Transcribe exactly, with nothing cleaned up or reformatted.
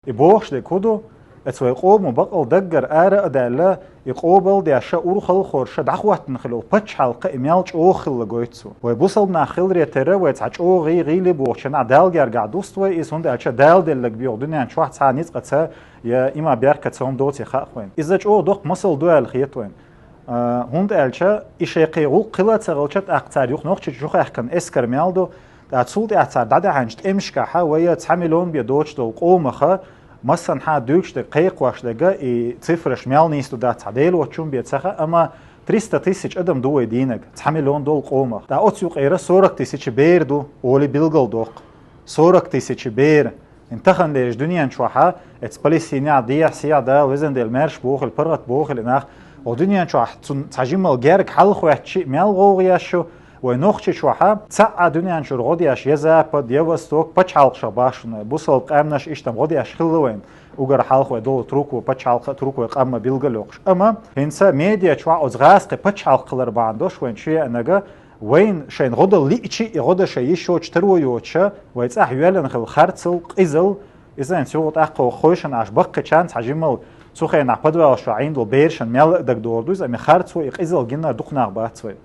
И бохуш дерг хӀун ду? Эцу вай къомо бакъал даггара ара а даьлла, и къобал деш, урхалхорша дӀахӀоттийна хилла пачхьалкх и мел чӀогӀа хилла гойту цо. Вай бусалба нах хиларе терра, вай цхьа чӀогӀа гӀийли бохучу нах Дала гергахь дуста вай, иза хӀунда аьлча Дала деллаг бехк дуьнен чохь цхьа ницкъаца я има беркат цхьа хӀума доций хаьа вайна. Иза чӀогӀа доккха масал ду аьлла хета вайна. А, хӀунда аьлча и шайн кхин гӀуллакх хила а ца хилча, тӀаккха цара юха нохчийчу чу хаьхкина эскар мел ду, ткъа цул тӀаьхьа цара дӀадаьхьначу тӀемашкахь вай цхьа миллион бен доцуш долу къомах, массанхьа дуьйцуш дерг, кхайкхош дерг, и цифраш мел нийса ду дац хьан Делан вочун бен ца хаьа, амма триста тысяч адам ду вай дийнаг, цхьа миллион долу къомах. ТӀаккха оцу юкъера сорок тысяч бер ду, олий билгал доккху. Сорок тысяч бер. Ин тахана дерш дуьнен чохьа, эцу Палестинехь, дехьа-сехьа Дала везан Дела маьрша бохуьлу, паргӀат бохуьлу и нах. О дуьнен чохь цунна цхьа жимал герга хьалахветтачи мел гӀовгӀа еш ю, вай нохчи чохьа, цхьа а дуьнен чуьра гӀо деш, я Запад, я Восток, пачхьалкхашах башхана, бусалба къаьмнаш иштта гӀо деш хилла вайна. Угар хьалха вай долу Турко пачхьалкха, Турко къамма билгал йоккхуш. Амма хӀинца медиа чохь оцу гӀазкхи пачхьалкх хилар бахьана дош вайна чу еанага, вайна шайна гӀо дала лиъчи, и гӀо дан шайн йиш йоцуш таро йоцуша, вай цӀахь йоьллина хилла харцал, къизал, иза айн цуьнга тӀаккха хойшана аш баккхичан цхьа жимал цу хенахь подвалаш чохь Ӏийна долу берашан мел а дагадогӀур ду иза, амма харцо и къизал гина дукха нах бац вай.